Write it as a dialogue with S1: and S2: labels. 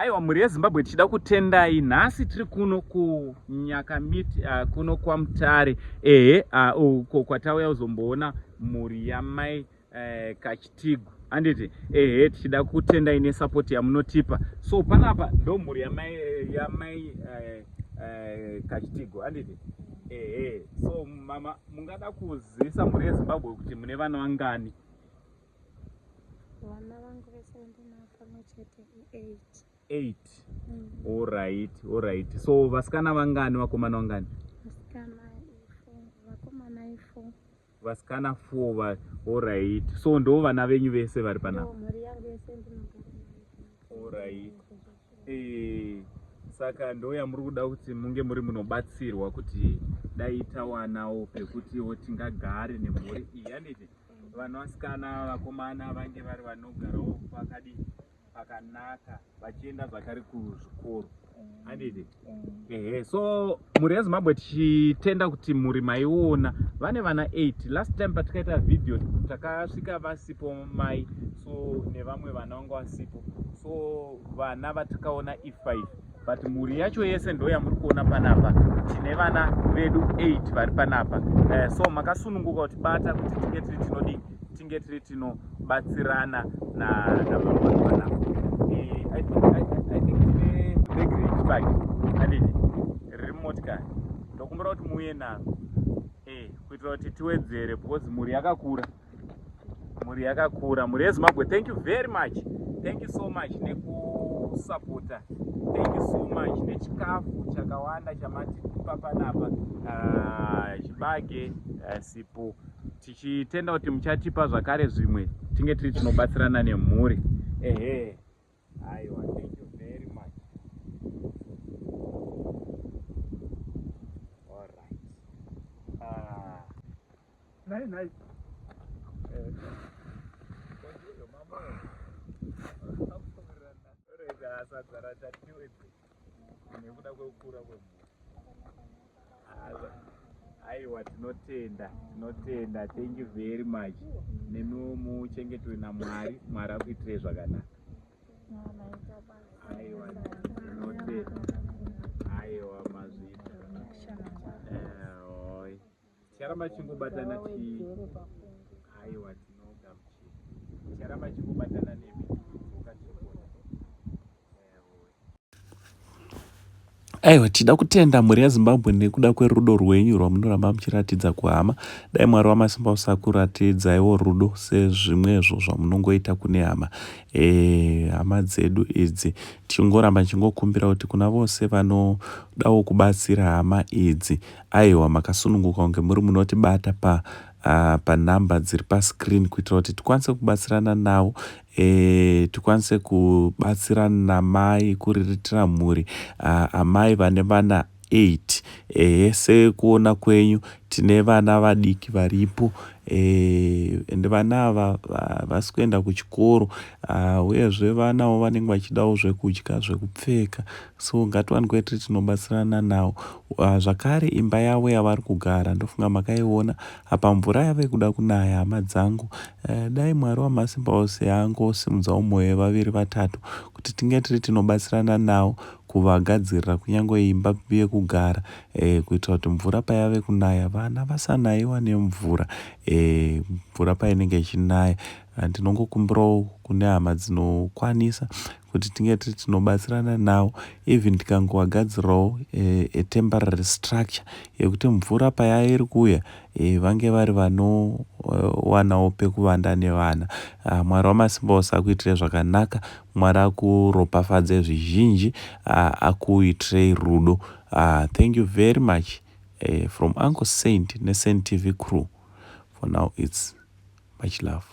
S1: Aiwa mhuri yeZimbabwe tichida kutendai nhasi tiri kuno kuNyakamiti kuno kwaMutare ehe uko kwatauya kuzomboona mhuri yamai Kachitigu handiti ehe tichida kutendai nesapoti yamunotipa so panapa ndo mhuri yamai yamai Kachitigu handiti ehe so mama mungada kuzivisa mhuri yeZimbabwe kuti mune vana vangani?
S2: Vana vangu vese vandinavo pamwe chete i8.
S1: 8. Alright, alright. So vasikana vangani, vakomana vangani?
S2: Vasikana i4, vakomana i4.
S1: Vasikana 4 va alright. So ndo vana venyu vese vari panapa?
S2: Ndo mhuri yangu yese ndinogara nayo.
S1: Alright. Saka ndo yamuri kuda kuti munge muri munobatsirwa kuti dai tawanawo pekutiwo tingagare nemhuri iyi handiti? Vana vasikana vakomana vange vari vanogarawo pakadi pakanaka vachienda zvakare kuzvikoro handiti? Ehe, so mhuri yeZimbabwe tichitenda kuti mhuri maiona vane vana 8. Last time patikaita video takasvika vasipo mai, so nevamwe vana vanga vasipo, so vana vatikaona i5, but mhuri yacho yese ndo yamuri kuona panapa. Tine vana vedu 8 vari panapa. So makasununguka kuti bata kuti tinge tiri tinodii, tinge tiri tinobatsirana nababa panapa. I think tine bhegi rechibage handiti riri mumotikari, ndokumbira kuti muuye naro kuitira kuti tiwedzere because mhuri yakakura, mhuri yakakura. Mhuri yeZimbabwe, thank you very much, thank you so much nekusapota, thank you so much nechikafu chakawanda chamatipa panapa, chibage, sipo. Tichitenda kuti muchatipa zvakare zvimwe tinge tiri tinobatsirana nemhuri. Ehe, aiwa, thank you very much. Alright.
S3: Nai nai.
S1: Sadza ratatiwedze nekuda kwekukura kwemhuri. Aiwa, tinotenda, tinotenda, thank you very much. Nemiwo muchengetwe naMwari, Mwari akuitirei zvakanaka. Aiwa, tinotenda. Aiwa, mazvita. Oi, ticharamba tichingobatana ti aiwa, tinogamuchira, ticharamba tichingobatana nemi tichidzoka tichikuona.
S4: Aiwa, tida kutenda mhuri yeZimbabwe nekuda kwerudo rwenyu rwamunoramba muchiratidza kuhama. Dai Mwari wamasimba usakuratidzaiwo rudo sezvimwezvo zvamunongoita kune hama, hama dzedu idzi. Tichingoramba tichingokumbira kuti kuna vose vanodawo kubatsira hama idzi, aiwa, makasununguka kunge muri munotibata pa panhamba dziri pascreen kuitira kuti tikwanise kubatsirana navo, tikwanise kubatsirana namai kuriritira mhuri, amai vane vana 8. Ehe, sekuona kwenyu tine vana vadiki varipo, ende vana ava vasi kuenda kuchikoro, uyezve vanawo vanenge vachidawo zvekudya, zvekupfeka, so ngatiwanikwe tiri tinobatsirana navo. Zvakare imba yavo yavari kugara ndofunga makaiona apa, mvura yave kuda kunaya hama dzangu. Dai Mwari wamasimba ose angosimudzawo mwoyo yevaviri vatatu kuti tinge tiri tinobatsirana navo kuvagadzirira kunyange imba yekugara, kuitira kuti mvura payave kunaya vana vasanayiwa nemvura, mvura painenge ichinaya. Ndinongokumbirawo kune hama dzinokwanisa kuti tinge tiri tinobatsirana navo, even tikangovagadzirirawo a temporary structure yekuti mvura payairi kuuya vange vari vanowanawo pekuvanda nevana. Mwari wamasimba ose akuitire zvakanaka, Mwari akuropafadze zvizhinji, akuitirei rudo. Thank you very much from Uncle Saint neSaint TV crew. For now it's much love.